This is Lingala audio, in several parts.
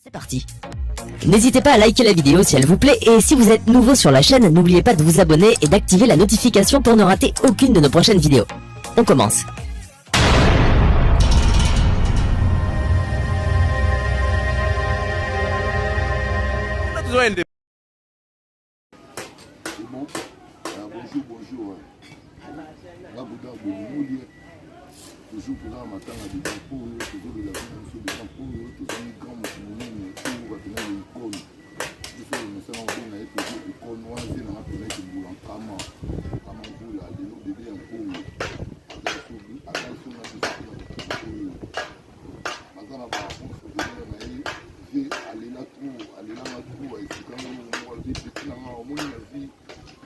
C'est parti. N'hésitez pas à liker la vidéo si elle vous plaît et si vous êtes nouveau sur la chaîne, n'oubliez pas de vous abonner et d'activer la notification pour ne rater aucune de nos prochaines vidéos. On commence. C'est bon ah, Bonjour, bonjour. Nga Bouddha Bolimoli, toujours toza na matanga de mpoyo, tozolela bino biso de mpoyo, tozangi grand moto monene oyo bapena ya icone. Biso bamesana kobenga ye toujours icone wana vie nanga mpena ekembula nkama nkama mvula lelo bebe ya mpoyo aza biso na biso na mpoyo baza na ba bon souvenir na ye vie alela trop alelanga trop aesikanga moko alobi petit na nga omoni na vie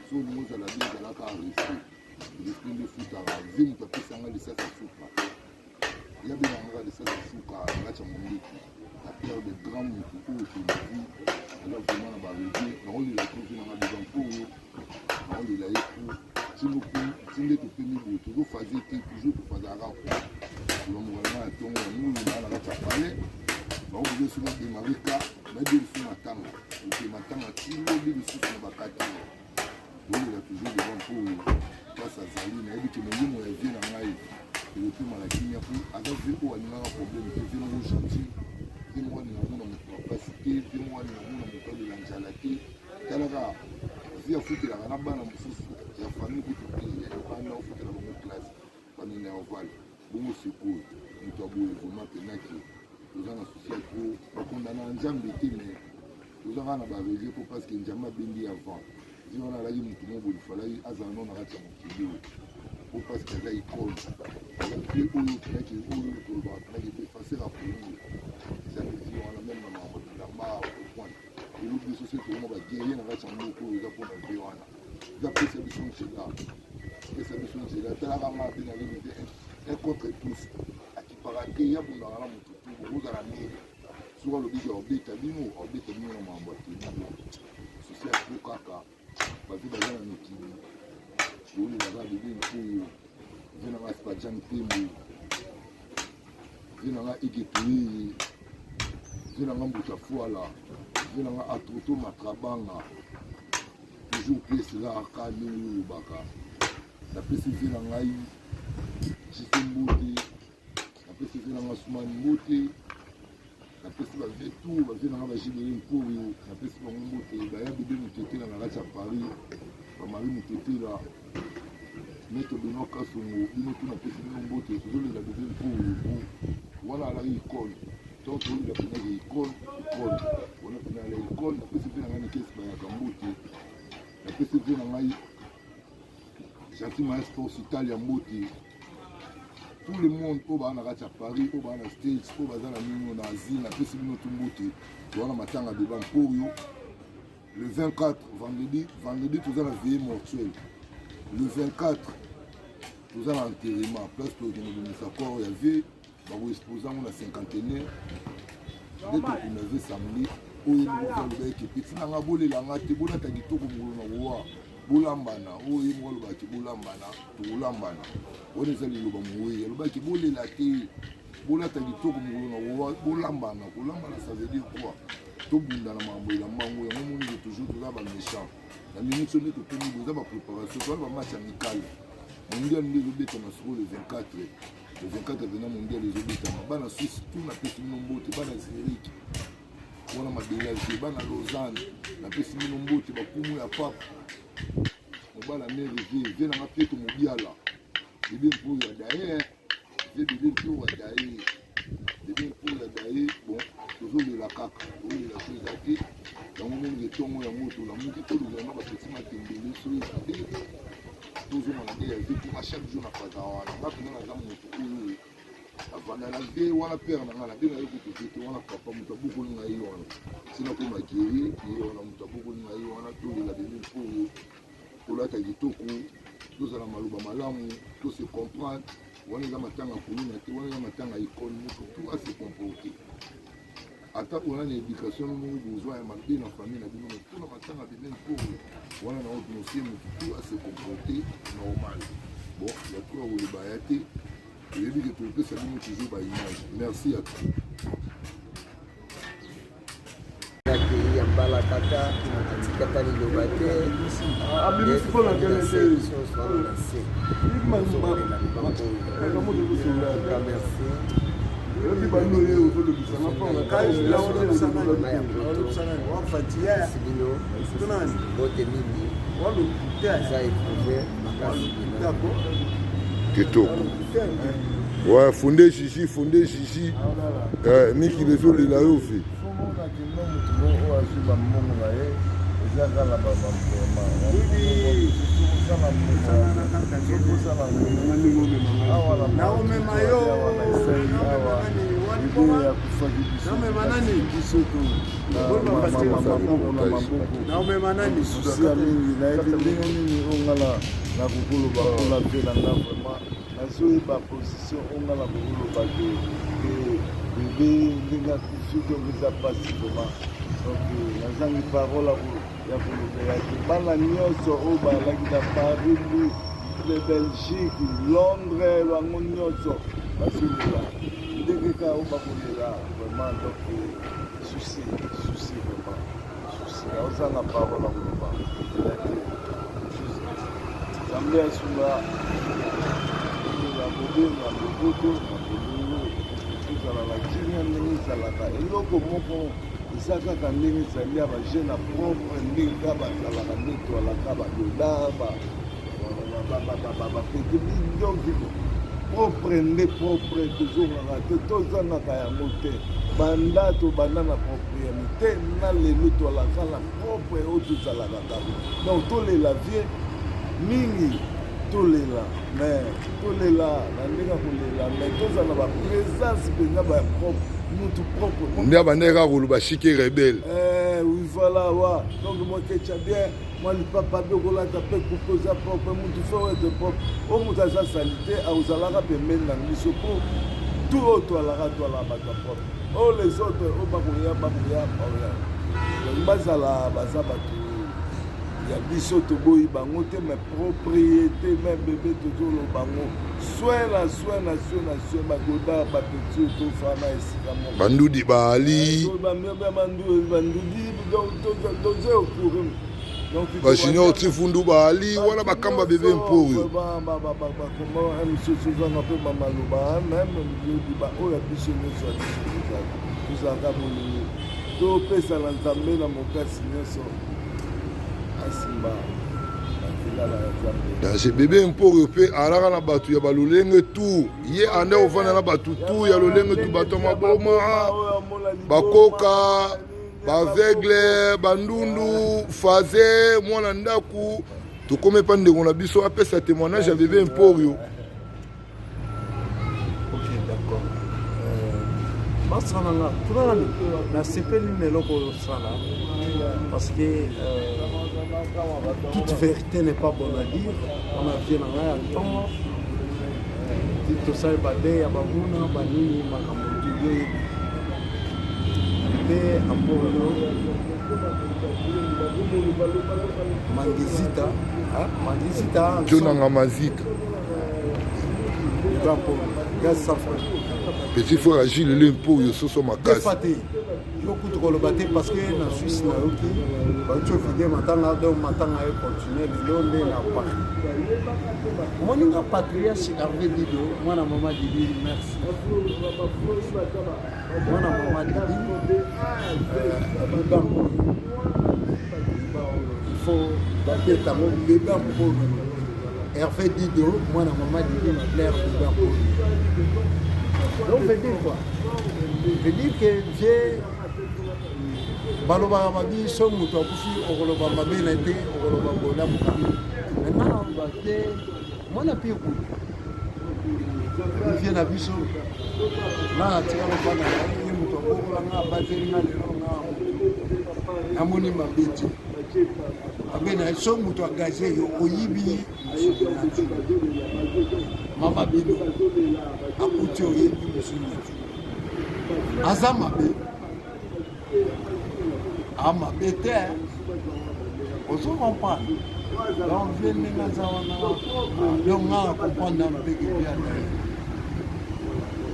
so olingi ozala bien ezalaka respect respect nde efutaka vie moto apesanga lisasi suka ya benganga lisasi suka na kati ya mondiki na père de grand motu oyo tona vie aza vraiment na baregie naolela trop vie nanga devant mpo oyo naolela ye trop ti nde topemi boye tozofaze te toujours tofazaka kaka kolamuka na ngai ya ntongo ya moyi naa na kati ya palais bakobuze soki ademare ka nayebi lisusu matanga oke matanga ti lobi lisusu na bakati tolela toujours devant mpo place azali nayebi ke molimo ya vie na ngai ekopema na kimia mpo aza vie oyo alingaka problème te vie moko gentil vie moko alingaka mona moto na place te vie moko alingaka mona moto alela nzala te talaka vie afutelaka na bana mosusu ya famille kutu te ya libanda ofutela bango classe baminerval bongo sikoyo moto ya boye vraiment penaki toza na souci ya trop bakondana na nzambe te mais toza kaka na baregie mpo parce que nzambe abendi avant vie wana alaki motu moko boye falaki azala nao na kati ya mokili oyo mpo parce que aza icone aza mpe oyo penaki oyo tolobaka penaki mpe fasera kongo ezali vie wana meme na makambo bilamba opoint Lelo biso soki tokoma ba guerrier na kati ya mboka oyo eza mpona vie wana. Eza pesa biso nzela. Pesa biso nzela. Talaka nga mpe na nini te un contre tous. Akipaka te ya bundaka na motu tu bokozala nini. Soki alobi ke abeta bino, abeta bino na makambo ya teni. Souci ya trop kaka bato baza na mikili. Toolelaka bebe nkoyo. Vie na nga Spadjan Tembo. Vie na nga Ige Toyeye. Vie na nga Mbuta Fuala. Vie na nga Atroto Matrabanga. Toujours pièce rare ka ndenge oyo olobaka. Napesi vie na ngai Jise Mbote. Napesi vie na nga Sumani Mbote. Napesi ba vie tout, ba vie na nga ba Jibele Mpoyo. Napesi bango mbote. Baya bebe Mutetela na kati ya Paris. Ba Marie Mutetela. Maître Benoît Kasongo, bino tout napesi bino mbote, tozolela bebe Mpoyo po wana alaki icone. Donc tozolela mpenza ke icone, icone. Wana mpenza alaki icone, napesi mpe na ngai Nikes Bayaka mbote. Napesi mpe na ngai Gentil Maes Force Italia mbote. Tout le monde oyo baa na kati ya Paris, oyo baa na States, oyo baza na nino na Asie, napesi bino tout mbote. Toza na matanga beba Mpoyo. Le 24, vendredi, vendredi toza na veillée mortuelle. Le 24, toza na enterrement, place tokende kobimisa corps ya vie, bakoexpose yango na cinquantenaire. Nde tokunda vie samedi, oyo ye moko aloba eke peti na nga bolela nga te, bolata kitoko mokolo na kowa, bolambana. Oyo ye moko alobaki bolambana, tokolambana. Wana eza liloba mowei, alobaki bolela te, bolata kitoko mokolo na kowa, bolambana. Kolambana ça veut dire quoi? Tobunda na makambo elamba yango yango moni ke toujours toza ba méchant na minute nde topemi boye eza ba préparation toza ba match amical mondial nde ezobetama sikoyo le 24 le 24 pena mondial ezobetama bana Suisse tout napesi bino mbote bana Zurich wana mabele ya jeu bana Lausanne napesi bino mbote bakumu ya pape mobala mere vie vie nanga Pieto Mobiala bebe mpoyo ya daye vie bebe mpoyo ya daye bebe mpoyo ya daye bon tozolela kaka tozolela so eza te yango mingi etongo yango tolamuki tolukela na bapeti matembele so ezali tozonga na nde ya vie mpo a chaque jour na fazaka wana nga mpenza naza moto oyo avanda na vie wana pere na ngai nabenga ye kutu vie te wana papa moto abokoli ngai ye wana tina koma guerrier ye wana moto abokoli ngai ye wana tolela bebe mpoyo tolata kitoko tozala maloba malamu to se comprendre wana eza matanga kuluna te wana eza matanga icone moto tout a se comporter ata wana na éducation moko bozwa ya mabe na famille na bino mais mpona matanga bebe mpoyo wana na onosie moto tout a se comporter normal bon ya to ya koloba ya te toyebi ke topesa bino toujours ba image merci à tout. Azala tata atika ata liloba te. Biso nyonso wana na se tozokolela beba oyo. Merci. Napesi bino mbote mingi, eza éprouvé makasi. Kitoko. Ouais, funde Gigi, funde Gigi. Eh, mikili ezolela yo fi. Somona kino motu moko oyo azwi bambongo na ye eza kaka na bamambrema sokosala awa na esali awa ide akufaki biso biso to maboko na maboko susi ya mingi. Nayebi ndenge nini oyo nga nakokoloba mpona vie na nga. Vraiment nazoyeba position oyo nga nakokoloba ke bebe ndenge akufi. Donc eza mpasi vraiment. Donc nazangi parole ya kolobela te. Bana nyonso oyo bazalaki na Paris, le Belgique, Londres, bango nyonso bazolela ndenge kaka oyo bakolela vraiment. Donc souci, souci, vraiment souci. Naozanga parole ya koloba te. Nzambe asunga na bobe, na boboto, na bolingo, tozala na kimia ndenge ezalaka. Eloko moko eza kaka ndenge ezali ya bajeune na propre, ndenge kaka bazalaka, nde toalaka badoda bapete. Donc propre nde propre, tozongaka te, tozangaka yango te. Banda tobanda na propriété na lelo, toalaka na propre oyo tozalaka kaka. Donc tolela vie mingi, tolela, mais tolela na ndenge ya kolela, mais tozala na baprésence mpenza bapropre, mutu propre. Nde abandaki kaka koloba chike rebelle. Eh, oui, voilà wa. Donc moi kecha bien, mwa lipapa be okolata mpe coupe oza propre. Mutu faut être propre. Oyo moto aza sali te, akozalaka pembeni na biso, po tout oyo toalaka, toalaka bato ya propre. Oyo les autres oyo bakoya, bakoya, bakoya, donc bazala baza bato ya biso, toboyi bango te, mais propriété mais bebe tozoloba bango soin na soin na soin na soin. Bagoda bapeti oyo tofana esika moko. Bandudi baali. Bandudi, donc toza okuri. Bajunior Tifundu baali wana, bakamba bebe mpo oyo. Bakoma mosusu ozanga mpe bamaloba meme lobi. Baoyo ya biso nyonso, ya biso tozalaka bolingo, topesa na Nzambe na mokasi nyonso, asimba na nzela na Nzambe. Danger. Bebe mpo oyo mpe alaka na bato ya balolenge tu. Ye ande ovanda na bato tu ya lolenge tu, bato ya maboma, bakoka, baaveugle, bandundu, faze mwana ndako. Tokomi epa ndeko na biso apesa témoignage ya bebe Emporio. Ok, d'accord. Basala nga tuna nani, nasepeli na eloko oyo osala, parce que toute vérité n'est pas bonne à dire. Wana vie na ngai ya ntongo ti tosali bade ya bamuna banini, makambo tu yo yebi mpe Amporio Mangizita, Mangizita. Jonanga Mazita. Gaz sans frein. Petit frère Agile le mpo oyo soso makasi. Defa te, yo kutu koloba te, parce que na Suisse nayoki bauti ovide matanga. Donc matanga ye continue lelo nde na Paris. Omoni nga patriarche Hervé Dido, mwana mama Didi, merci, mwana mama Didi. Libango oyo il faut babeta yango, bebe mpo Hervé Dido, mwana mama Didi Claire, bebe mpo. Donc veut dire quoi? Veut dire que vie balobaka babi so moto akufi, okoloba mabe na te, okoloba bolamuka. Maintenant bate mwana mpe kutu vie na biso, nga natika kofanda na ye, moto akokola nga, abateli nga. Lelo nga namoni mabe te, mabe na ye so moto agaze yo, oyibi mosuni na ti mama bino akuti, oyebi mosuni na ti aza mabe, amabe te, ozo comprendre. Donc vie ndenge aza wana, donc nga na comprendre nano ndenge vie adaye,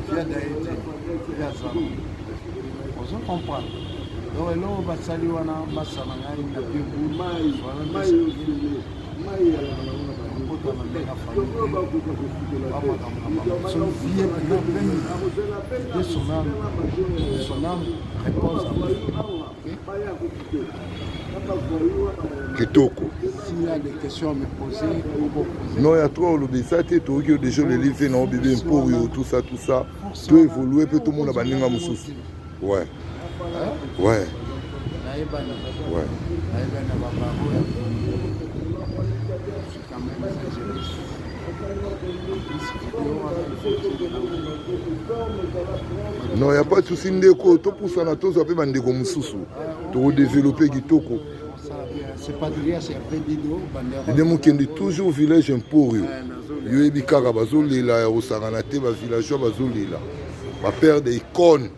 vie adaye te, vie aza, ozo comprendre. Donc eloko basali wana masa na ngai na kota na ndenge ya famille bamakambo na bango so vie na bengi de son âme, son âme repose en paix. Kitoko. S'il y a des questions à me poser, okoposer. Non, ya trop olobi eza te. Toyoki yo déjà, oleli ve na bébé mpoyo, tout ça, tout ça. To évolue mpe tomona baninga mosusu. Ouais. Nayebani. Ouais. Nayebani na babaro ya, je suis quand même un juriste. En plus, vidéo wana, il faut que Non, ya pas de souci, ndeko. Topusana, tozwa mpe bandeko mosusu, tokodévelopper kitoko. C'est pas de c'est après Dido bandera. Ide mokende toujours village Emporio. Yo yebi kaka bazolela ya kosangana te, bavillageois bazolela, baperdre icône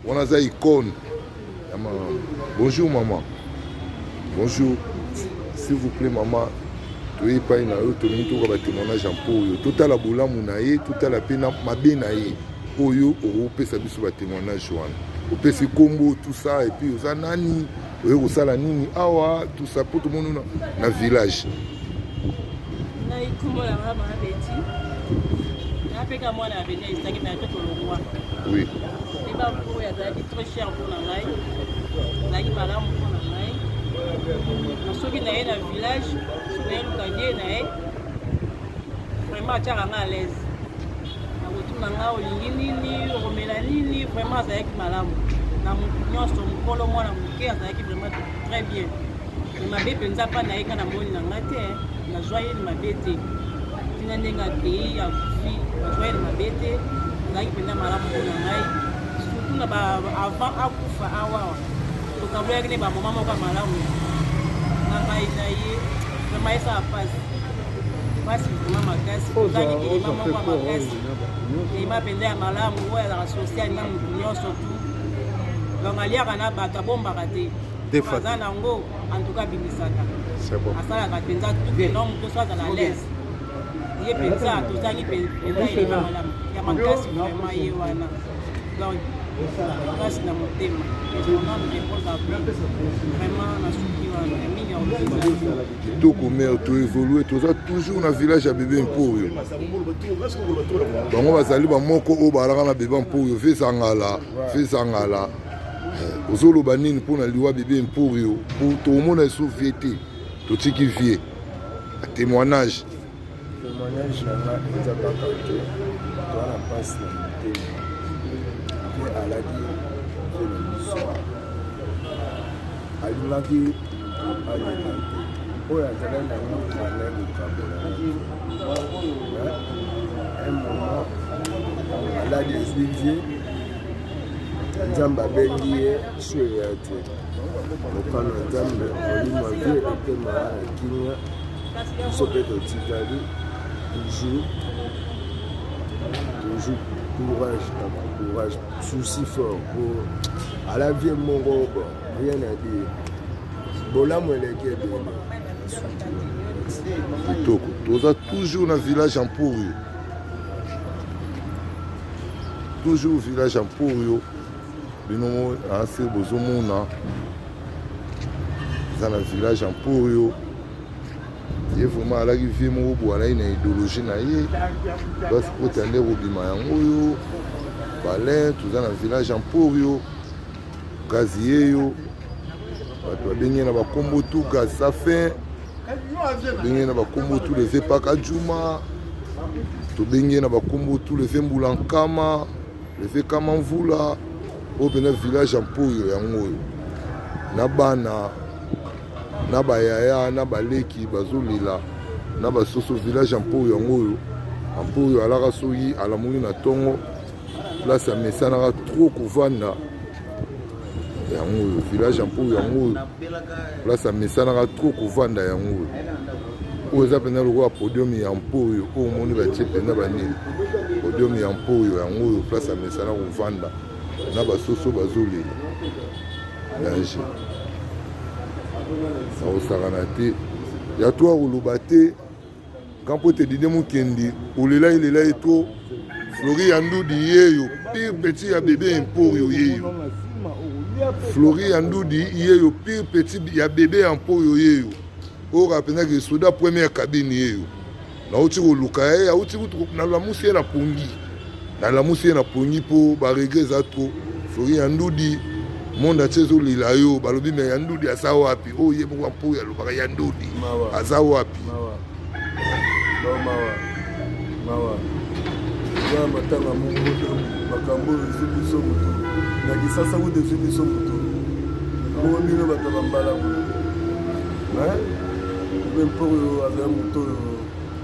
wana, aza icône ya mama. Bonjour mama, bonjour, s'il vous plaît mama. Toye epai na yo, tolingi toyoka batémoignage ya mpo oyo totala bolamu na ye, totala mpe na mabe na ye. Oyo okopesa biso batémoignage wana, opesi nkombo, tout ça, et puis oza nani, oye kosala nini awa, tout ça, mpo tomoni na village. Ngai nkombo na nga Mama Beti. Napeka mwana ya bene ezalaki na te tolongwa. Eba oyo azalaki très cher mpo na ngai, azalaki malamu mpo na ngai. Na soki na ye na village, soki na ye luka vie na ye, vraiment atiaka nga à l'aise. Nakotuna nga: olingi nini, okomela nini? Vraiment azalaki malamu na motu nyonso, mokolo, mwana moke, azalaki vraiment très bien. Me mabe mpenza mpa na ye, nga namoni na nga te, nazwa ye mabe te. Ntina ndenge akei, akufi, nazwa ye mabe te. Azalaki mpenza malamu mpo na ngai, surtout na ba avant akufa awa, tokaboyaki ne bamoma moko ya malamu na ngai na ye. Vraiment esala mpasi, mpasi vraiment makasi. Tozangi elema moko ya makasi, elema mpenza ya malamu, oyo azalaka social na motu nyonso tu. Donc aliaka na bato, abombaka te, aza nango, en tout cas abimisaka, asalaka mpenza tout donc moto so azala à l'aise. Ye mpenza tozangi mpenza elema malamu ya makasi, vraiment ye wana. Donc makasi na motema, son âme repose en paix. Vraiment nasuki wana, ya mingi ya kolobisa. Kitoko mare, toévolue. Toza toujours na village ya bebe Mpoyo. Bango bazali bamoko oyo balaka na bebe Mpoyo ve zangala ve zangala. Ozoloba nini mpona liwa bebe Mpoyo? Po tokomona eso vie te, totiki vie témoignage. Témoignage na nga eza kaka te toza na mpasi na motema mpe alaki mpe na biso, alingaki moto alinga te, oyo azalaki nango azalaki kokabola. Un moment maladi ezwi vie, Nzambe abengi ye, so eya te mokano ya Nzambe. Molimo ya vie ekemaka na kimia, biso mpe totikali. Toujours, toujours courage kaka, courage, souci fort po ala vie moko. Bon, rien à dire, bolamu eleki ebele. Kitoko. Toza toujours na village ya Mpurio, toujours village ya Mpurio. Bino ase bozomona, eza na village ya Mpurio. Ye vraiment alaki vie moko boye, alaki na idéologie na ye. Place kota nde kobima yango oyo balin. Toza na village ya Mpurio, gazi yeyo, bato babengi ye na bakombo tu, gaz safin, tobengi ye na bakombo tu, leve paka juma, tobengi ye na bakombo tu, leve mbula nkama, leve kama mvula. Oyo mpena village ya Mpoyo yango oyo, na bana, na bayaya, na baleki bazolela na basoso. Village ya Mpoyo yango oyo. Mpoyo alaka soki alamuli na ntongo, place amesanaka trop kovanda yango oyo. Village ya Mpoyo yango oyo, place amesanaka trop kovanda yango oyo. Oyo eza mpenza lokola podium ya Mpoyo oyo omoni batie mpenza banini, podium ya Mpoyo yango oyo, place amesana kovanda na basoso bazolela. Danger, akosakana te, ya to akoloba te nkampo ete Dide Mokendi olela elela ye to Flori ya Ndudi yeyo, pire petit ya bebe Emporio yeyo. Flori ya Ndudi yeyo pire petit ya bebe ya mpoyo yeyo oyo kaka mpenza ke soda première cabine yeyo nauti koluka ye auti kutu nalamusi ye na pongi nalamusi ye na pongi mpo baregret eza trop. Flori ya Ndudi monde atie ezolela yo, balobi me ya Ndudi aza wapi? Oyo ye moko ya mpoyo alobaka ya Ndudi aza wapi? Mawa. Mawa. Mawa. Eza matanga moko makambo oyo ezwi biso motu na kisasa kutu ezwi biso motu bongo bino bato ya bambala kuna mpe mpo oyo azali moto oyo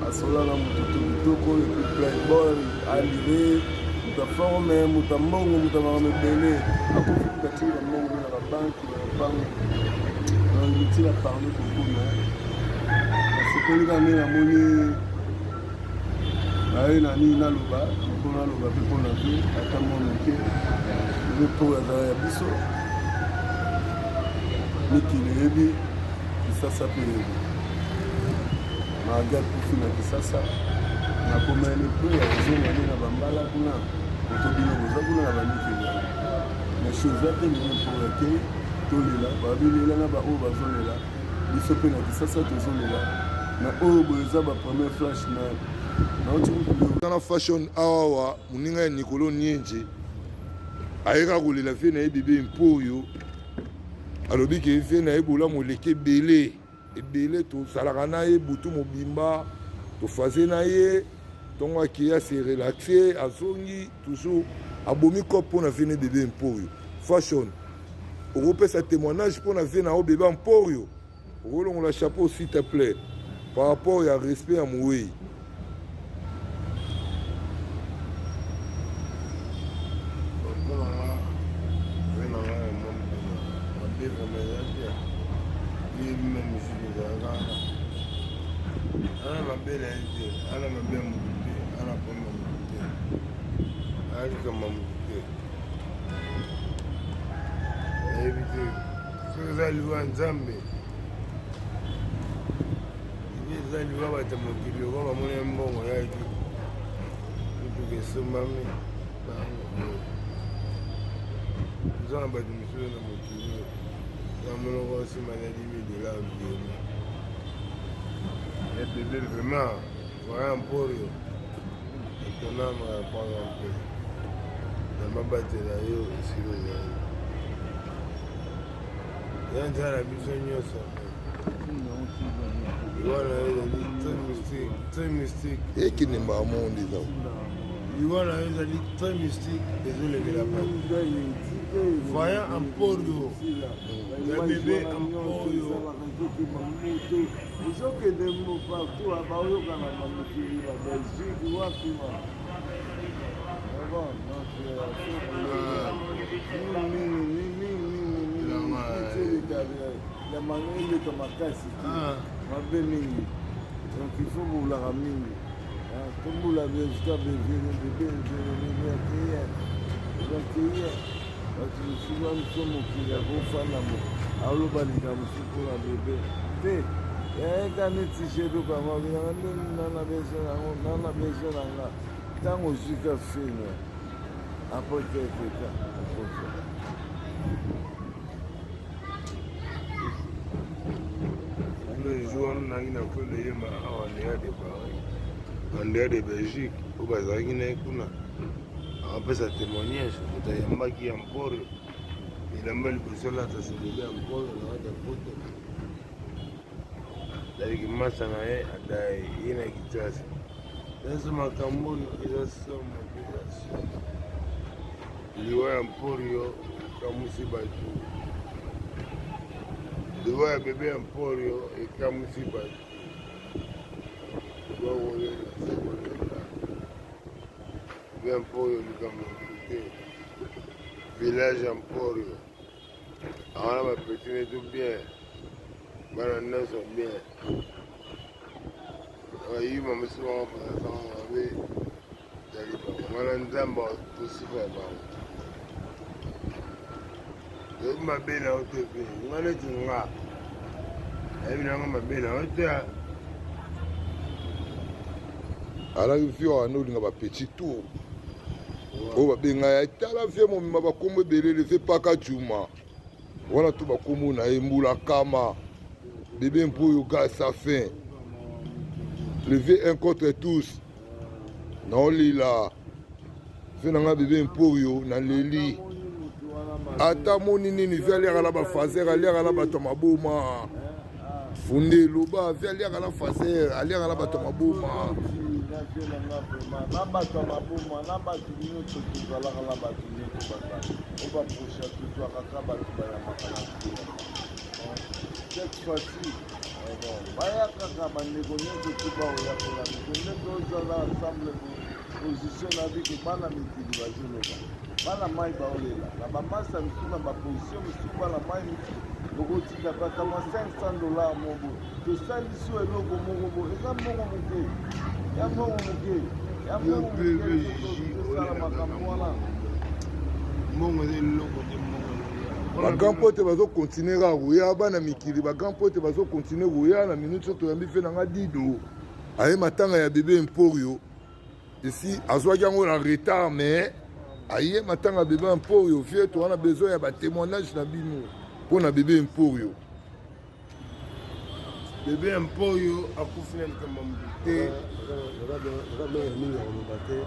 asola na moto to kitoko epuis playboy alire moto ya forme moto ya mbongo moto ya makambo ebele akufi kutu atiki bambongo na babanke na lopango. Donc inutile à parler beaucoup, mais nasepeli kaka ndenge namoni naye na nini naloba mpo naloba mpe mpo na vie ata mwa moke mpe mpo azala ya biso mikili eyebi Kisasa mpe eyebi malgre akufi na Kisasa nakomeli mpe ya kozonga nde na bambala kuna oto bino boza kuna na bamikili yango mais chose te ndenge mpo akei tolela babilela na baoyo bazolela biso mpe na Kisasa tozolela na oyo boye eza ba premier flash na nauti kutu na fashion awawa moninga ya Nicolo Nienje ayeka kolela vie na ye bebe mpoyo alobi ke vie na ye bolamu eleki ebele ebele tozalaka na ye butu mobimba tofaze na ye ntongo akei ase relaxe azongi toujours abomi cop mpo na vie na bebe mpoyo. Fashion okopesa témoignage mpo na vie na yo bebe mpoyo, okolongola chapeau s'il te plaît par rapport ya respect ya mowei. Ana mabe na ye te, ana mabe ya motu te, ana pomba motu te, alikamba motu te. Nayebi te soki eza liwa ya Nzambe ebi eza liwa bato ya mokili lokola bamoni mbongo yaki mituka esombami bango eza na bato mosusu na mokili na monoko nsima na 10 dollar vraiment Eh bébé vraiment voyant mporio etonama ya panga mpe na mabatela yo esika ozali ya nzala na biso nyonso liwa na yo ezali très mystique, très mystique. Ekende mbala moko nde eza liwa na yo ezali très mystique, ezolekela bato. Voyant emporio ya bebe emporio ezokende partout, baoyokana na mokili ba Belgique wapi ma bon. Donc mingi mingi mingi eleka ya eleka makasi te, mabe mingi. Donc il faut bolaka mingi tombula jusqu'à bebe akeya akeya bato mosusu bamosusu mokili akofanda aloba likambo mosusu mpona bebe te yayeka neti jedoka yango akelanga nde nana besoin yango nana besoin na nga ntango ozwika filme après quelque temps okozwa. Le jour wana nayaki na Claude Yemba awa en dehors de Paris, en dehors de Belgique, oyo bazalaki na ye kuna akapesa témoignage moto ayambaki ya mporio elamba liboso alata selebe ya mporio na kati ya poto azalaki masa na ye ata ye na Kinshasa. Eza makambo oyo eza somo, eza somo. Liwa ya mporio ekamwisi bato, liwa ya bebe ya mporio ekamwisi bato. Bakolela se kolela bebe ya mporio likambo ya motu te. Village ya mporio awana bapeti netu bien, bana nyonso bien, bayuma mosusu bango mpenza mabe ezali bango wana Nzambe tosifa ya bango oyebi mabe na yo te mpe nga neti nga nayebi nanga mabe na yo te. Alaki vie wana olinga bapetit tour oyo babenga ya tala vie mobimba bakombo ebele leve paka juma. Wana to bakombo na ye mbula kama bebe mpuyu gasa fin levé un contre tous naolila ve na nga bebe mpoyo naleli ata moni nini ve aliaka na bafaser aliaka na bato ya maboma funde loba ve aliaka na faser aliaka na bato ya maboma na bato ya maboma na bato nyonso tozalaka na bato nyonso baza o baprocha tozwaka ka bato bayambaka na nzela cette fois-ci eh bon baya kaka bandeko nyonso tu baoya mpona biso nde tozala ensemble position na bike bana mikili bazoloba bana mai baolela na bamasa misusu na baposition misusu bana mai misusu bokotika kaka mwa 500 dollar moko tosalisi yo eloko moko bo eza mbongo moke ya mbongo moke ya mbongo moke tosala makambo wana mbongo eza eloko te mbongo bagrand pote bazokontinue kaka koya bana mikili bagrand pote bazokontinue koya na minute so toyambi mpe na nga dido aye matanga ya bebe emporio esi azwaki yango na retard mais aye matanga ya bebe emporio vie toza na besoin ya batémoignage na bino mpo na bebe emporio Bebe ya mpoyo akufi na likambo ya moto te. Naza mingi ya koloba te.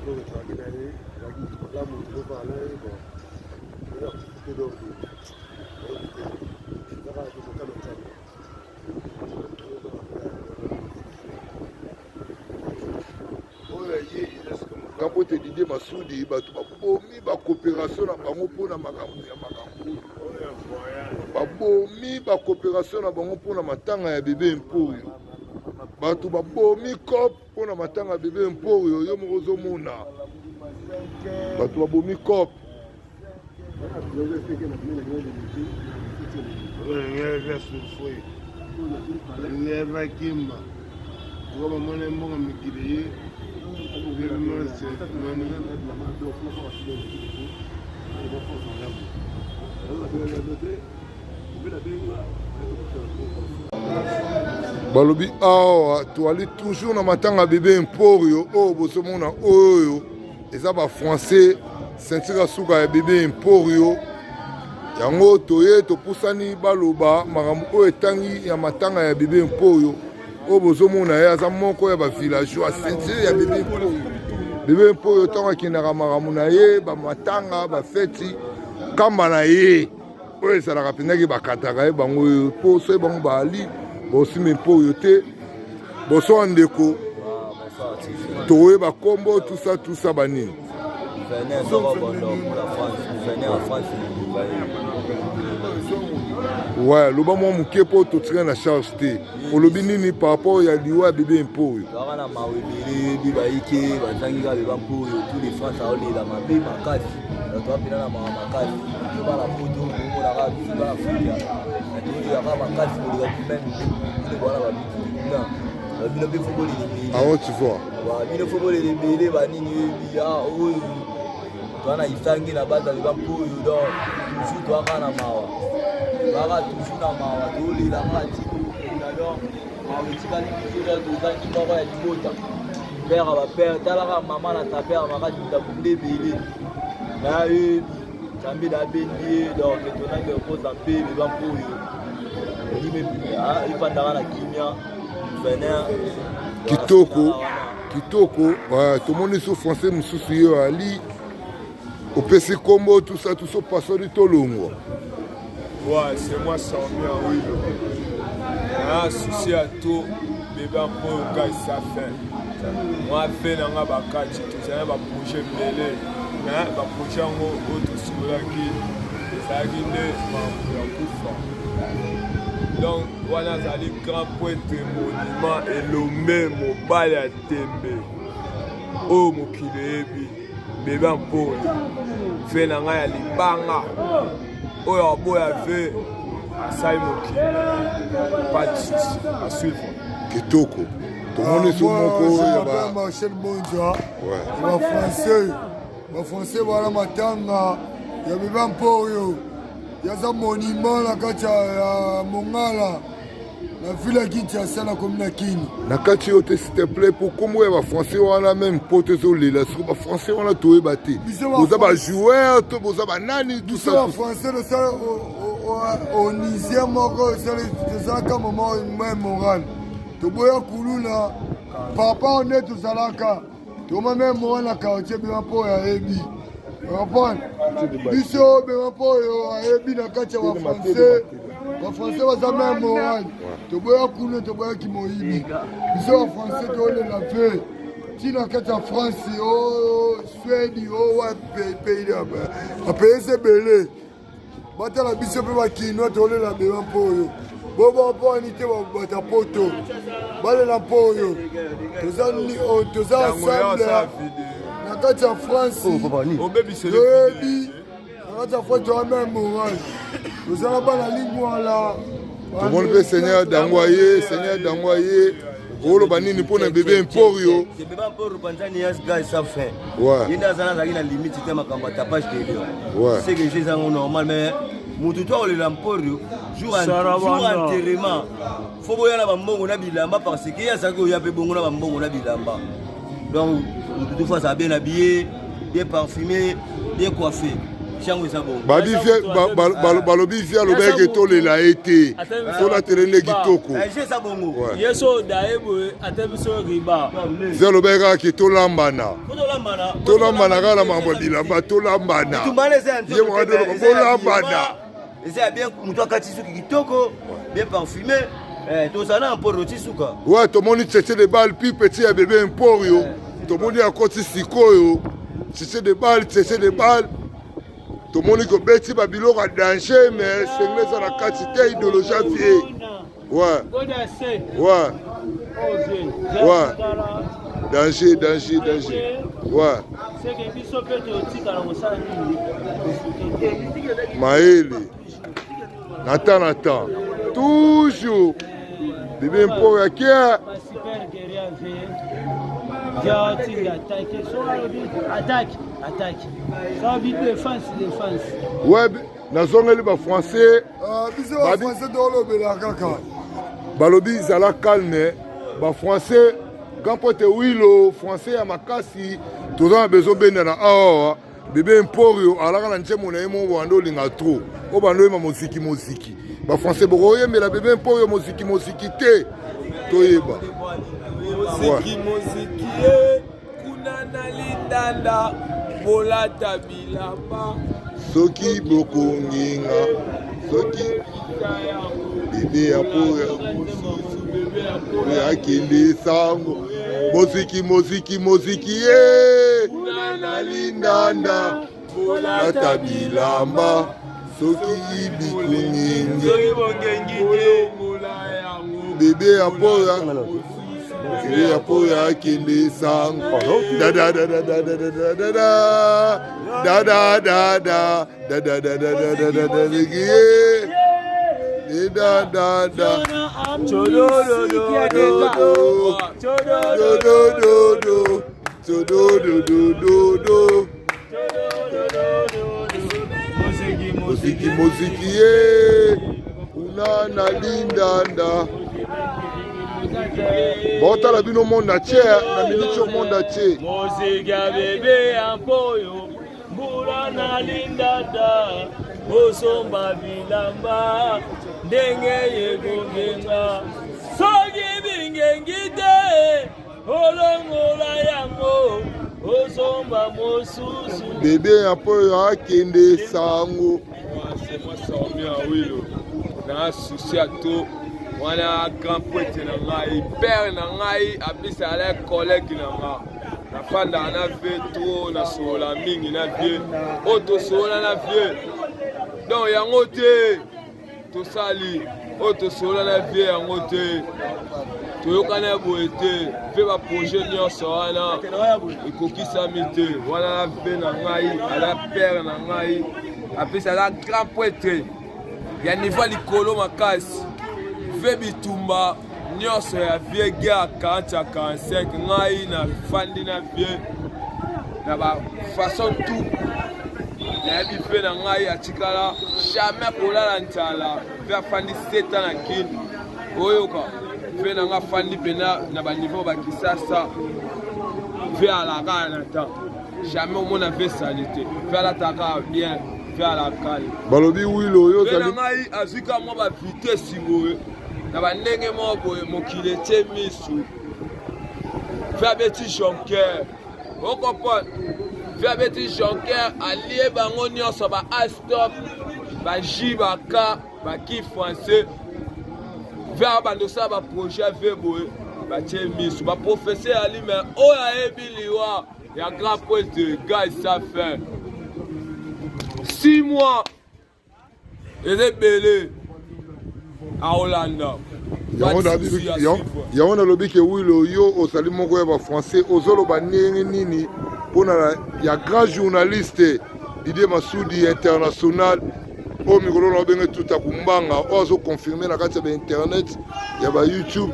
Oyo tozalaki na ye azalaki moto malamu tozofana na ye bon oyo akufi te donc oyebi te eza kaka te mokano nzambe. Kapote Didier Masudi bato babomi ba coopération na bango mpo na makambo ya makambo babomi ba coopération na bango mpo na matanga ya bebe mpoyo bato babomi cop mpo na matanga ya bebe mpoyo yo moko ozomona bato babomi cop Kimba bamona mbongo mikili ye balobi awa toali toujours na matanga bebe emporio oyo bozomona oyo eza ba français ceinture ya suka ya bebe emporio yango toye topusani baloba makambo oyo etangi ya matanga ya bebe emporio oyo bozomona ye aza moko ya bavillageois ceinture ya bebe emporio bebe emporio ntango akendaka makambo na ye bamatanga bafeti kamba na ye oyo ezalaka mpenzaki bakataka ye bango oyo mpo soki bango baali bosimbi mpo oyo te bonsoir ndeko tokoyeba nkombo tusa tusa banini ouais loba mwa moke mpo totikali na charge te olobi nini par rapport ya liwa ya bebe mpo oyo kaka na mawa ebele yebi bayike bazangi kaka beba mpo oyo tout de france aolela mabe makasi bato bapena na mawa makasi biso bana poto tomonaka biso bana afrika na tolelaka makasi koleka meme bino bwana bamikili kuna bino mpe fo bolela ebele ah, tu vois bino fo bolela ebele banini oyebi ah, oyo toa na isangi na baza leba mpoyo donc toujours toaka na mawa toaka toujours na mawa tolelaka ti tokokola donc mawa etikali biso donc tozangi moko ya libota père ya bapère talaka mama na sa père makasi moto abunda ebele nayebi nzambe nabendi ye donc etonaki okoza mpe beba mpoyo efandaka na kimia gouverneur kitoko kitoko tomoni so français mosusu ye ali opesi nkombo tusa tuso pasoli tolongwa Ouais, c'est moi Samia Awilo. Ah, souci à tout, bébé mpo kai sa fin. Moi fait na nga bakati, tozali na ba projet ebele. Mais ba projet yango oyo tosololaki ezalaki nde makambo ya kufa. Donc wana azali grand prêtre monument elombe mobali ya tembe oyo mokili eyebi bebe mponi ve na ngai ya libanga oyo aboya ve asali mokili pas de souci à suivre kitoko tomoni so moko ya ba Marcel Bonja ba français ba français bana matanga ya bebe mpoyo yaza monument na kati ya mongala. Na ville ya Kinshasa nakomi na Kin. Na kati yo te s'il te plaît po kombo ya ba français wana même poto ezolela siko ba français wana toyeba te. Boza ba joueur to boza ba nani tout ça. Biso ba français tosala onisia moko tosalaka mama même moral. Toboya kuluna papa nde tozalaka. Toma meme moko na quartier bema mpo oyo ayebi comprendre biso bema mpo oyo ayebi na kati ya bafrançais bafrançais baza meme moral toboya kuna toboyaki moyibi biso bafrançais tolela ve ti na kati ya france o oh, swede o oh, wapi pays bapayes ebele batala biso mpe bakinois tolela bema mpo oyo boba mpo ani te bata poto balela mpo oyo toza ensemble na kati ya france oh, toyebi na kati ya france toza meme moral toza na bana lingwala tomoni mpe seigneur dango aye seigneur dango aye oloba nini mpo na bebe emporio bebe emporio mpanza nias gars sa fin ye nde azala azalaki na limite te makambo ya tapage de lion ce que je ezango normal mais motu to akolela mporio jour enterrement fo boya na bambongo na bilamba parce que ye azalaki koya mpe bongo na bambongo na bilamba donc motu to fo azala bien habillé bien parfumé bien coiffé yango eza bongo balobi vi alobaki eke tolela ye te tolatele nde kitoko eh, eza bongo ye so odaye boye ata biso riba vi alobaki kaka ke tolambana tolambana kaka na makambo ya bilamba tolambana ye moko toloba bolambana eza ya bien moto akati suki kitoko bien parfumé eh, tozala na mporio ti suka ouais tomoni tete de balle pi petit ya bebe mporio eh. tomoni akoti sikoyo tete de balle tete de balle tomoni kobeti babiloko ya danger mais sengle eza na kati te idéologie ya vie ouais ouais ouais danger danger danger ouais mayele na temps na temps toujours bebe mpo ya kia ouais nazongeli bafrançais ah, biso bafrançais tolobela kaka balobi zala calme bafrançais grand pote wilo français ya makasi toza na besoin bendana awa bebe emporio alaka na nzembo na ye moko banda olinga trop oyo banda oyemba moziki moziki bafrançais bokoyembela bebe emporio moziki moziki te toyeba moziki moziki ye kuna na lindanda bolata bilamba soki bokonginga soki bebe ya poya akende sango moziki moziki moziki ye na lindanda bolata bilamba soki bikuningi bebe ya poya bebe ya poya akende sango dadadadadadadada dadadada dadadadadadada dadadada dodododo dododododo moziki moziki ye kuna na lindanda baotala bino monde entier na minute yo monde entier moziki ya bebe ya mpoyo mbula na lindanda bosomba bilamba ndenge yekongenga soki bingengi te olongola yango osomba mosusu bebe ya mpoyo akende sango na susi ya to wana grand prêtre na ngai père na ngai apesa ala collègue na nga nafandaka na vie trop nasolola mingi na vie oyo tosolola na vie donc yango te tosali oyo tosolola na vie yango te toyokana ya boye te mpe baprojet nyonso wana ekokisami te wana na vie na ngai ala pere na ngai apesi aza grand prêtre ya niveau ya likolo makasi ve bitumba nyonso ya vie guerre 40 ya 45 ngai nafandi na vie na bafaçon tout nayebi mpe na ngai atikala jamais kolala nzala mpe afandi seta na kini. Oyoka ve na nga afandi mpena na baniveau ba Kisasa, ve alaka na temps jamais omona ve salite, ve alataka bien, ve alakali. Balobi wilo oyo ozali na ngai azwi ka mwa ba vitesse boye na bandenge moko boye, mokili etie misu, ve abeti jonker, okomprendre, ve abeti jonker, alie bango nyonso ba astop ba j ba k ba ki français, ve abanda osala ba projet ve boye batie misu ba professeur ali me oyo ayebi liwa ya grand prêtre Guy ça fait 6 mois eza ebele aolanda. Yango nalobi ke wilo yo ozali moko ya bafrançais, ozoloba ndenge nini mpona ya grand journaliste Didier Masudi international oyo mikolo na obenge tuta kumbanga, oyo azoconfirme na kati ya bainternet ya bayoutube.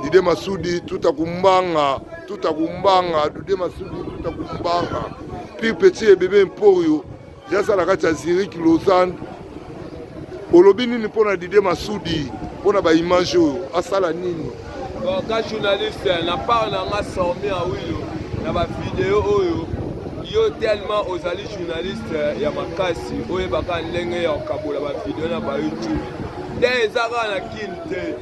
Didier Masudi tuta kumbanga, tuta kumbanga, Didier Masudi tuta kumbanga, pire petit et bébé Emporio yaza na kati ya Zurich, Lausanne. Olobi nini mpona Didier Masudi, mpona baimage oyo asala nini? Bon, ka journaliste na part na nga Sormi Awilo na bavideo oyo, yo tellement ozali journaliste ya makasi, oyebaka ndenge ya kokabola bavideo na ba YouTube nde eza kaka na Kin te,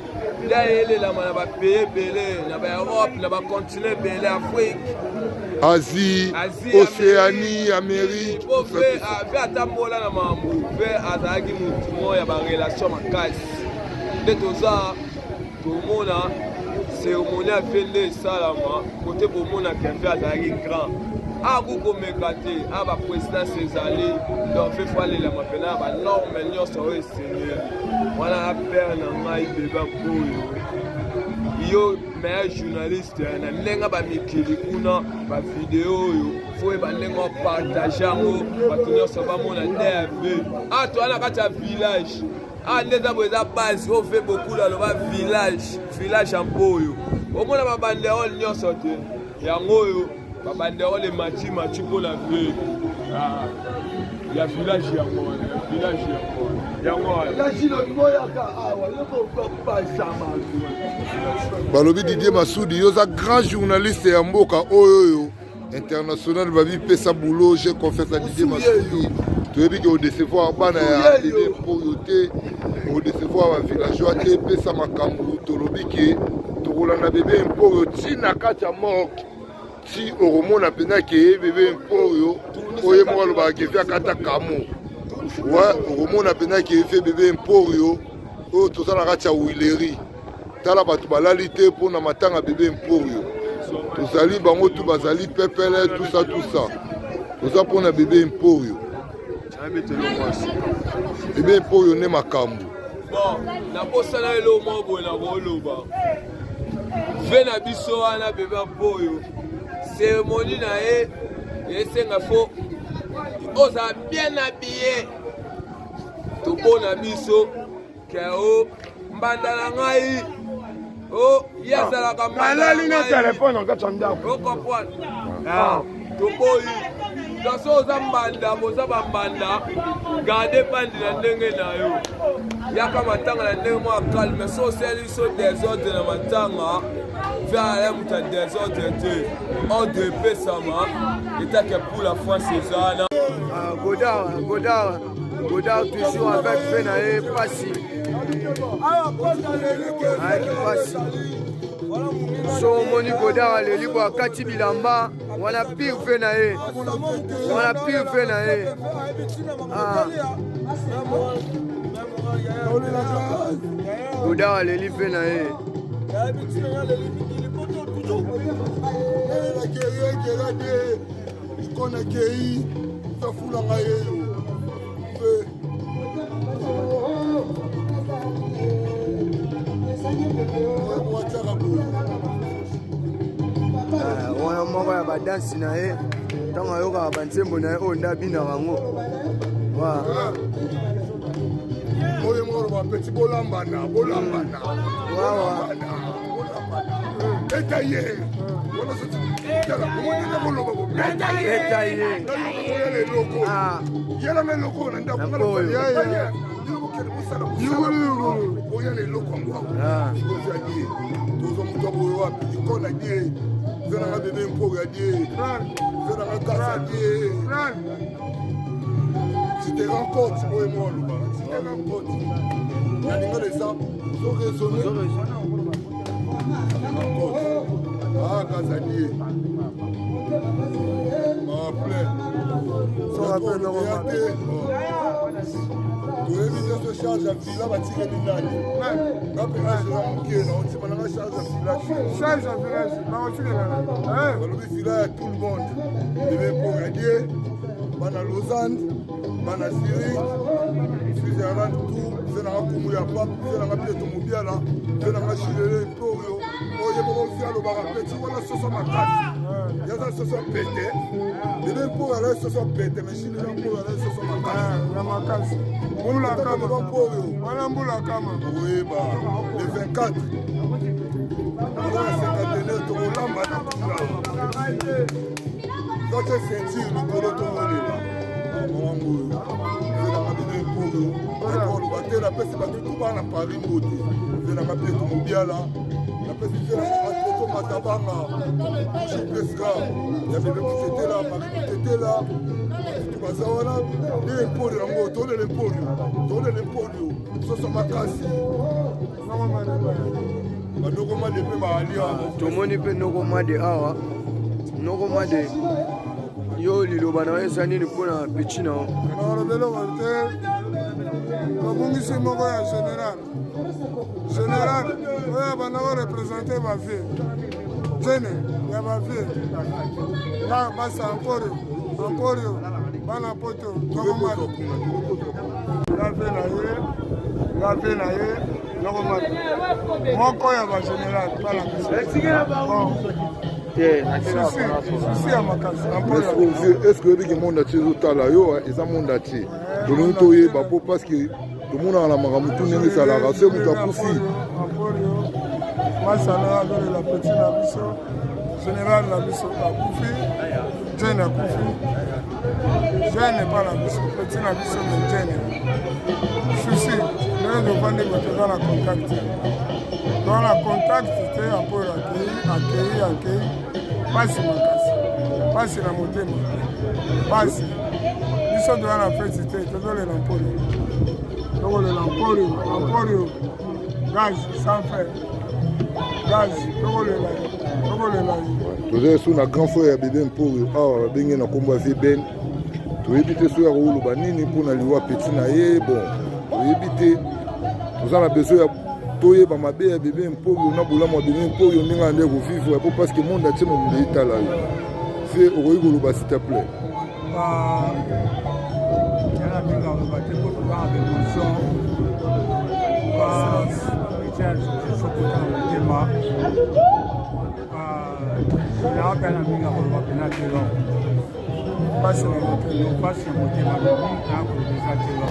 nde eyelelama na bapays ebele, na baeurope, na bacontinent ebele, Afrique, Asie, Asie, Océanie, Amérique. Po ve ve atambola na mambo, ve azalaki motu moko ya barelation makasi, nde toza komona cérémonie ya ve nde esalama kote bomona ke ve azalaki grand, akokomeka te a baprésidence ezali. Donc ve fo alelama mpena ya banorme nyonso oyo esengeli wana. Apere na ngai beba oyo, yo meilleur journaliste na ndenge bamikili kuna, bavideo oyo fo oyeba ndenge opartage yango, bato nyonso bamona dv. A toza na kati ya village, a nde eza boye, eza base oyo ve bokulu aloba village, village ya Mpoyo. Omona babanderole nyonso te, yango oyo babanderole emati mati mpona ve ya village yango wana, ya village yango wana, yango wana. Balobi Didier Masudi, yo oza grand journaliste ya mboka oyo oyo international, babi pesa boulot. J'ai confiance à Didier Masudi. Toyebi ke odecevoir bana ya bébé Mpoyo te, odecevoir bavillageois te. Pesa makambo. Tolobi ke tokolanda bébé Mpoyo ntina kati ya morgue, ti okomona mpenza ke bébé Mpoyo oyo moko alobaka ke fe akata kamo wa, okomona mpenza ke fe bébé Mpoyo oyo. Toza na kati ya Huilerie, tala bato balali te mpona matanga bébé Mporio. Tozali bango tu bazali pepele, tusa tusa, toza mpona bébé Mporio. Bébé Mporio nde makambo. Bon, nabosana eloko moko boye na koloba ve na biso wana bebe Mpoyo, cérémonie na ye esenga fo ozala bien habillé. Tobona biso ke o mbanda na ngai o ye azalaka nalali na telefone na kati ya ndako. Ocomprendre, toboyi. So oza mbanda, boza bambanda, garde bandi na ndenge na yo, yaka matanga na ndenge mwa calme. So osali biso désordre na matanga, ve aya moto ya désordre te, ordre epesama etake pour la France eza wana. Godard, Godard, Godard toujours avec fe na ye pasi, ayaki pasi. So omoni Godard aleli bo akati bilamba wana, pire fe na ye wana, pire fe na ye. Ah. Godard aleli fe na ye. Konakei tafulanga yeyo mpe watiaka boye. Wana moko ya badansi na ye, ntango ayokaka banzembo na ye oyo nde abinaka yango. Oyo moko aloba peti bolambana, bolambana, wawa. Bolambana, beta ye wana soki tala omoni koloba bo beta ye. Beta ye. Nayoka koyala eloko. Ah. Yelanga eloko na ndako okende kosala oya na eloko yango awa ikozi ya die tozwa moto ya boye wapi ikole ya die eza nanga bebe mpoko ya die eza nanga gasa ya die tu te rends compte oyo mwa olobaka tu te rends compte na lingala eza ozo raisonne ah gasa die ma plein ya te toyebi te so charge ya villa batikeli nani nga mpe age eza moke na ondima nanga charge ya villa charge ya village bakotikela balobi villa ya tout le monde bebe poradie bana lausanne bana zurich switzerland tout ze nanga kumu ya pape ze nanga pieto mobiala ze nanga chilele mpoyo oyo moko fi alobaka peti wana soso makasi yaza soso pete bebe mpoyo alai soso pete mais chilele mpoyo alai soso makasi ya makasi mbula kama wana mbula kama oyeba le 24 toza na cinquantenaire tokolamba na kuna tote ceinture likolo tokolela mamango oyo zelanga bino mpoyo ekoloba te napesi bato tu bana paris mbote zelanga pieto mobiala napesi zelanga toto matabanga jupeska ya bebe kutetela mari kutetela baza wana nde emporio yango tolela emporio tolela emporio soso makasi banoko made mpe baalia tomoni mpe noko made awa noko made yo liloba na yo eza nini mpona peti na yo nakoloba eloko te tobungisi moko ya général général oyo abanda korepresente bavie jene ya bavie nga basa emporio emporio bana poto tokomata nga mpe na ye nga mpe na ye nokomata moko ya bagénéral palasusi ya makasi est ce que oyebi ke monde atie ezotala yo eza monde atie tolingi toyeba mpo parce que tomonaka na makambo tu ndenge ezalaka soki moto akufi masala azolela petit na biso général na biso akufi jene akufi jene epa na biso petit na biso me jene susi ndenge tofandi ko toza na contact toza na contact te apoyo akei akei akei mpasi makasi mpasi na motema mpasi biso toza na feti te tozolela mporio tokolela mporio mporio gaz sans fer gaz tokolela ye tokolela ye toza esu na grand frère ya bebe mporio awa babenge na nkombo ya vben toyebi te soki akoloba nini mpo na liwa peti na ye bon toyebi te toza na besoin ya toyeba mabe ya bebe mpoyo na bolamu ya bebe mpoyo ndenge ande kovivre po parce que monde atie mombe etala yo fe okoki koloba s'il te plaît yana mingi aloba te mpo toza na baémotion sokota na motema naa mpe na mingi akoloba mpena te lo mpasi na motema mpasi na motema mingi naa koloba eza te lo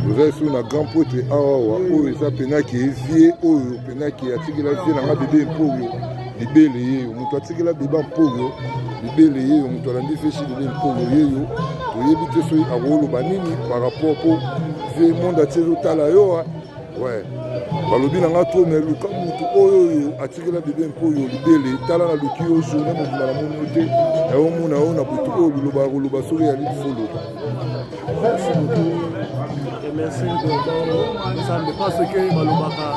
toza lisusu na grand prêtre awawa oyo eza mpena ke vie oyo mpena ke atikela vie na nga bebe mpoyo libele yeyo moto atikela beba mpoyo libele yeyo moto alandi feshi lele mpoyo yeyo toyebi te soki akoloba nini par rapport mpo vie monde atie ezotala yo ouais balobi na nga to me luka motu oyo oyo atikela bebe mpo oyo libele tala naluki yo journée mobimba namoni yo te nayomona yo na butu oyo liloba ya koloba soki eyali lifo loba merci beaucoup et merci nzambe parce que balobaka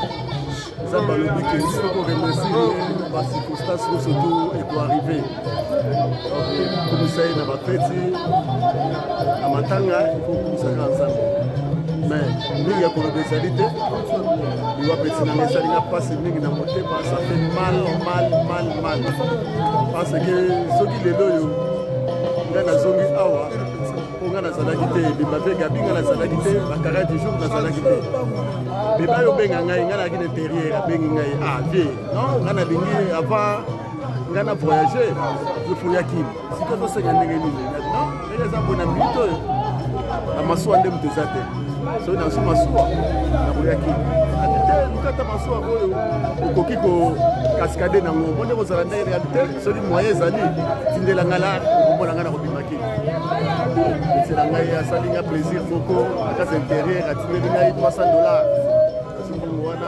nzambe alobi ke il faut koremercie ye bacirconstance nyonso to ekoarrive kumisa ye na bafeti na matanga il faut kumisa kaka nzambe mais mingi ya koloba ezali te liwa peti nanga esali nga mpasi mingi na motema ça fait mal mal mal mal parce que soki lelo oyo ngai nazongi awa mpo ngai nazalaki te bimba mpe gabi ngai nazalaki te bakara du jour nazalaki te beba yo obenga ngai ngai nayaki na interieur abengi ngai ah vie non ngai nalingi avant ngai na voyage zofoya kini sikoyo tosenga ndenge nini non ndenge eza boye na minute oyo na masuwa nde moto eza te soki nazwi masuwa nakoya kini ate te luka Luka ata masuwa oyo okoki ko cascade nango omoni kozala ndenge réalité. Soki moyen ezali, tindela ngai la okomona ngai na kobima kini. Esela ngai, asali ngai plaisir moko na kati intérieur, atindeli ngai 300 $. Azwi mbongo wana.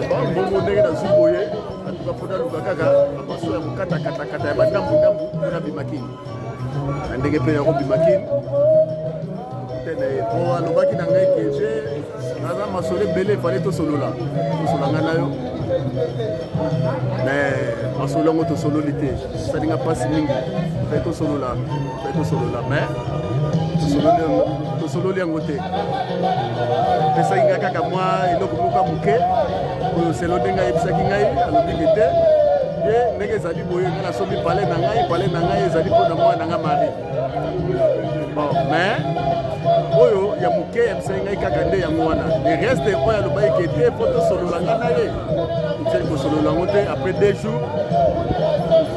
Bon, mbongo ndenge nazwi boye, atuka mpo naluka kaka bamasuwa ya kokatakatakata ya bandambu-ndambu mpo nabima kini. Na ndenge mpe ya kobima kini te na ye, po alobaki na ngai ke je naza masolo ebele efale tosolola, tosola ngai na yo, mais masolo yango tosololi te. Esalinga mpasi mingi. Fai tosolola, fai tosolola, mais tosololi yango te. Epesaki ngai kaka mwa eloko moko ya moke oyo selo ndenge ayebisaki ngai, alobiki te ye ndenge ezali boye, ngai nasombi palais na ngai, palais na ngai ezali mpona mwana na ngai Marie. Bon, mais oyo ya moke yebisaki ngai kaka nde yango wana. Le reste oyo alobaki ke te fo tosolola ngai na ye, totikali kosolola yango te. Après 2 jours,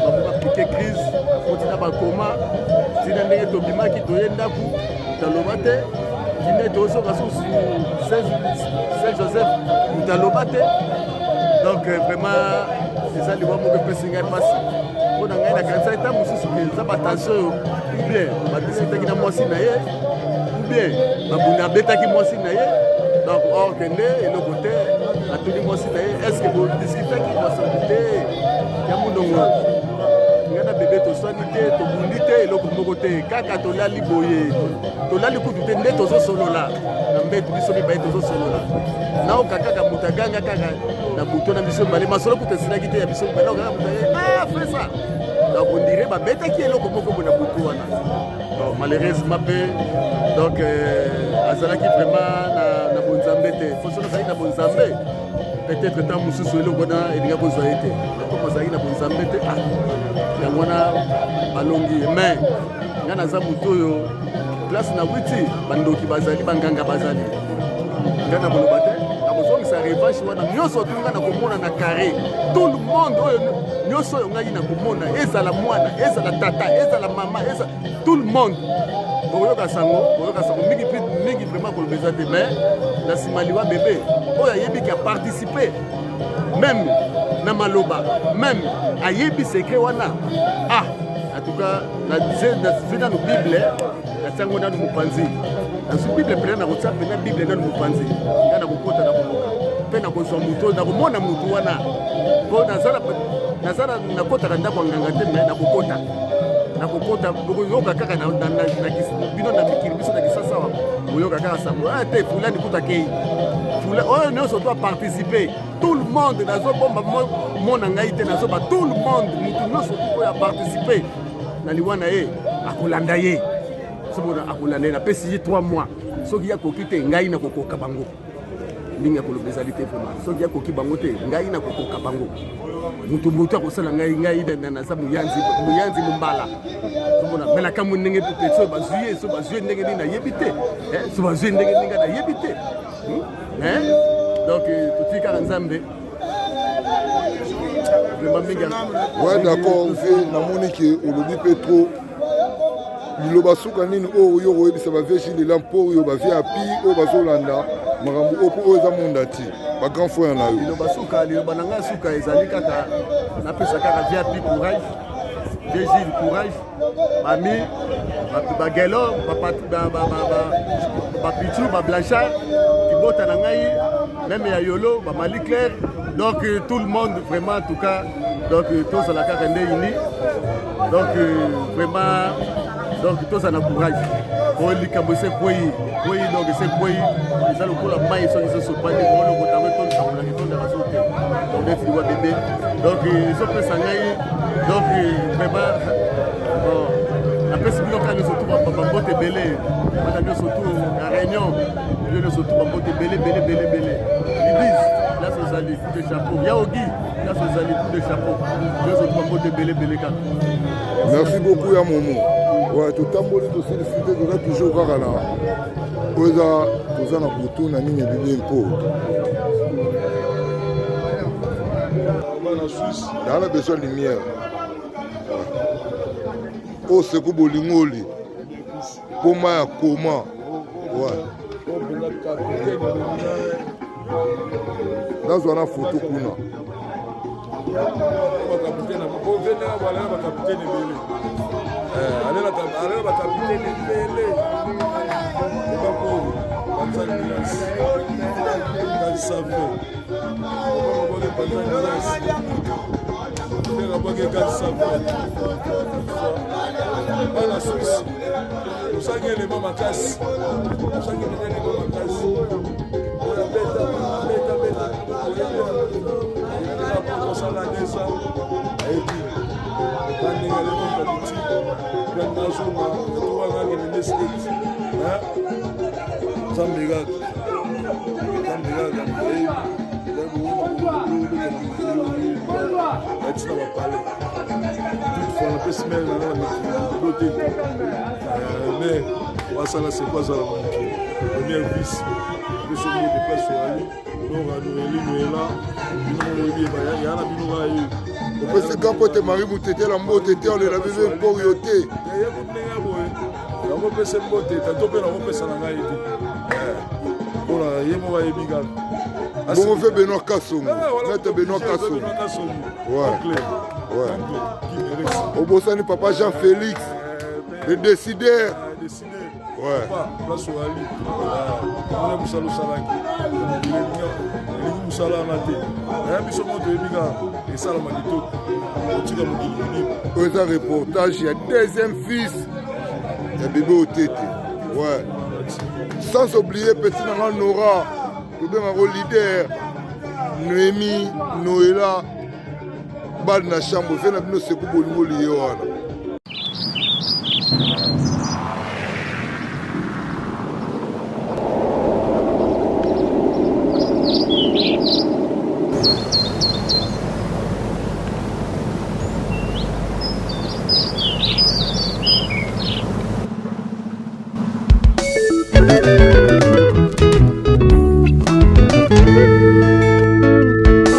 bango bapiquer crise, akoti na bakoma ntina ndenge tobimaki, toye ndako, taloba te. Ntina tozoka susu Saint Joseph, moto aloba te. Donc vraiment eza liwa moko epesi ngai mpasi. Mpo na ngai nakanisaki ntango mosusu ke eza batension oyo, ou bien badiskutaki na mwasi na ye, ou bien babunda, abetaki mwasi na ye. Donc or kende eloko te. Atuni mwasi na ye: est ce que bodiskutaki? Mwasi te ya mondongo, ngai na bebe toswani te, tobundi te, eloko moko te, kaka tolali boye, tolali kutu te, nde tozosolola na mbetu, biso mibale tozosolola. Naoka kaka moto aganga kaka na buto na biso mibale. Masolo kutu esilaki te ya biso mibale. Naoka kaka moto ah, fait ça. Donc on dirait babetaki eloko moko boye na butu wana. Donc malheureusement mpe, donc azalaki vraiment na bonzambe te. Po soki azalaki na bonzambe, peut-être ntango mosusu eloko wana elinga kozwa ye te. Comme azalaki na bonzambe te, ah, yango wana balongi ye. Mais ngai naza motu oyo place na witi, bandoki bazali, banganga bazali. Ngai na koloba te, nakozongisa revanche wana nyonso tu. Ngai nakomona na carré tout le monde oyo nyonso oyo ngai nakomona, ezala mwana, ezala tata, ezala mama, ezala tout le monde, bokoyoka sango, bokoyoka sango mingi mingi. Vraiment koloba eza te, mais na nsima liwa bebe oyo ayebiki aparticipe même na maloba, même ayebi secret wana. Ah, en tout cas nazwi nanu Bible, natiango nanu mopanzi. Nazwi Bible mpena, nakotia mpena Bible nanu mopanzi. Ngai nakokota na koluka mpe nakozwa motu oyo, nakomona motu wana, mpo naza nakotaka ndako ya nganga te, mais nakokota, nakokota. Bokoyoka kaka bino na mikili, biso na Kisasa awa, boyoka kaka sango te fulani kuta kei oyo nyonso to aparticipe. Tout le monde, nazobomba mona ngai te, nazoba tout le monde, motu nyonso oyo aparticipe na liwa na ye, akolanda ye. Somona akolanda ye. Napesi ye 3 mois. Soki akoki te, ngai nakokoka bango. Ndenge ya koloba ezali te. Vraiment, soki akoki bango te, ngai nakokoka bango. Motu motu akosala ngai, ngai naza moyanzi, moyanzi mombala. Somona me nakamwi ndenge so bazwi ye, so bazwi ye ndenge nini nayebi te, so bazwi ye ndenge nini ngai nayebi te. Donc totiki kaka Nzambe vraiment mingi. Ouais, d'accord, vieux, namoni ke olobi mpe trop. Liloba suka nini oyo oyo koyebisa bavieux Gilles mpo oyo bavieux api oyo bazolanda makambo oyo, mpo oyo eza monde ati bagrand frère na yo? Liloba suka, liloba na ngai suka ezali kaka napesa kaka vieux api courage, vieux Gilles courage, bami bagelo, bapichu, bablanchard, libota na ngai même ya Yolo, bamali claire, donc tout le monde vraiment, en tout cas. Donc tozala kaka nde uni. Donc vraiment, donc tozala na courage oyo likambo ese kwei kwei. Donc ese kwei, eza lokola mai, soki ezosopani olokota yango, etondaka, etondaka so te. Donc neti liwa bebe, donc ezopesa ngai, donc vraiment, bon, napesi bino kaka nyonso tu bambote ebele. Bana nyonso tu na réunion, bino nyonso tu bambote ebele ebele ebele ebele. Libise, place ozali, coup de chapeau. Ya Ogi, place ozali, coup de chapeau. Nyonso tu bambote ebele ebele kaka. Merci beaucoup ya Momo. Ouais, totamboli, tosilisi te, toza toujours kaka na oyo eza, toza na butu na nini ebibi mpo naa na besoin lumière oyo seko bolingoli mpoma ya koma. Ouais. Nazwa na foto kuna. Bakapitene alela bakapitene ebele, alela bakapitene ebele. Ebakoro panzangilas kansave obake panzangilas abake kansave bana Suisse osangi elema makasi, osangi elema makasi oyo abeta abeta beta kosala desa ayebi bandenge aleko babiti nazonga etowangakende nde state. Nzambe kaka, Nzambe kaka batina bapale. Toutefois napesi mele nanga na mikili bo te, mais wasala seko azala na mokili. Première vice biso mbote place oyali nora Noeli Noela, bino moyebi ya na bino kaka ye. Opesi gampo te Marie Mutetela mbote te, olela bebe mporio te. Ye ndenge boye yango pese mbote tato mpe nakopesa na ngai te mpona ye moko ayebi kaka. Bongo ve Benoit Kasongo, maître Benoit Kasongo. Ouais, obosani papa Jean Félix le décideur. Ouais. Place oyali wana mosala osalaki elingi mosala wana te, naya biso moko toyebi kaka esalama kitoko otika mokili molimo. Oyo eza reportage ya deuxième fils ya bebe Otete. Ouais, sans oublier petit nanga Nora, tobengako leader Noémie Noela bale na chambre ve na bino seku bolingo liye wana.